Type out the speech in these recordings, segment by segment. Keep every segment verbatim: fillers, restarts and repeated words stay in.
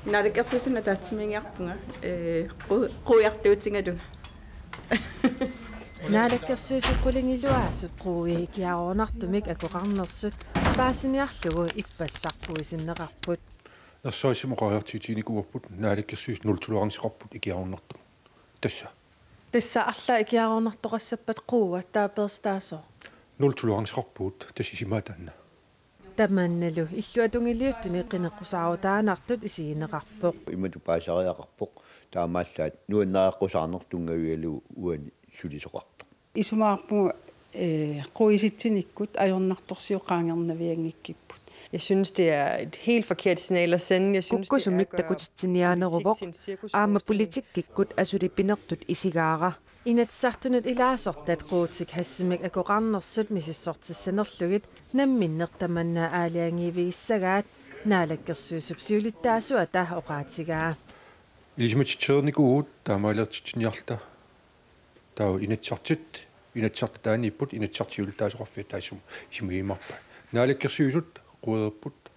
Naalakkersuisunut ataatsimiigiarpunga, ee, qu-, quiartuutigalunga. Naalakkersuisut qulingiluaasut quui ikiaroornartumik akoqarnersut paasiniarlugu ippassaq quisinneqarput. Erserissamik oqariartuutiginikuuarput, Naalakkersuisut nultoleranceqarput ikiaroornartumik. Tassa. Tassa arlaat ikiaroornartoqassappat quua taapeerstaasoq. Nultoleranceqarpugut, tassa isimaataanna. Tamannalu illuatungiliuttuni qineqqusaarutaannartut isigineqarpoq. Imatut paasisariaqarpoq, taamaallaat nuannareqqusaarneq tunngavigalugu uani sulisoqartoq. Isumaqarpunga, ee, quisitsinikkut ajornartorsiut qaangernavianngikkipput. Jeg synes, det er et helt forkert signal at sende. Jeg synes, det er at Kukkusumik gøre takutitsiniaaneruvoq, politik til en cirkusforestilling. Aamma politikkikkut asuli pinertut isigaara. Inatsisartunut ilaasortat quutik hassimik akoqarnersut misissortissanerlugit namminneq tamanna aalajangiivigissagaat, Naalakkersuisup siulittaasuata oqaatigaa. Ilisimatitseriarnikuuvugut taamaaliortitsiniarluta. Taava Inatsisartut, Inatsisartut taaniipput, Inatsisartut siulittaasoqarfiat taassuma isumagiumaarpaat. Naalakkersuisut quipput,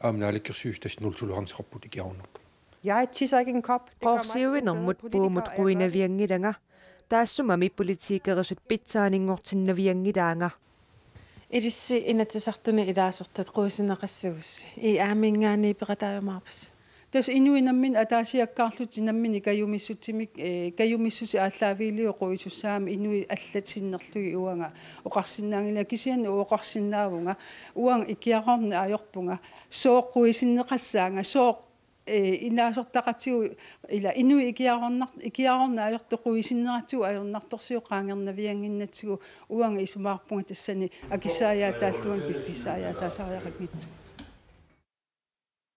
aamma Naalakkersuisut tassa nultoleranceqarput ikiaroornartumik. Jeg tisser ikke i en kop. Det gør mig ikke til en bedre politiker, og jeg gør det. Qorsiuinermut puumut quinaviannginnama, taassumami politikerisut pitsaaninngortinnaviannginnama. Ilissi Inatsisartuni ilaasortat quisinneqassagussi, IA-minngaanniit peqataajumaarpisi? Tassa inuit namminneq ataasiakkaarlutik namminneq kajumissutsimik, ee, kajumissuseq aallaavigiliuk quisussaammat inuit allat sinnerlugit uanga oqarsinnaanngilanga, kisianni oqarsinnaavunga uanga ikiaroorneq ajorpunga, sooq quisinneqassaanga, sooq, ee, ilaasortaqatigut ila inuit ikiaroornar-, ikiaroorneq ajortut quisinneratigut ajornartorsiut qaangernaviannginnatsigu uanga isumaqarpunga tassani akissaajaataallunga piffissaajaataasariaqanngitsunga.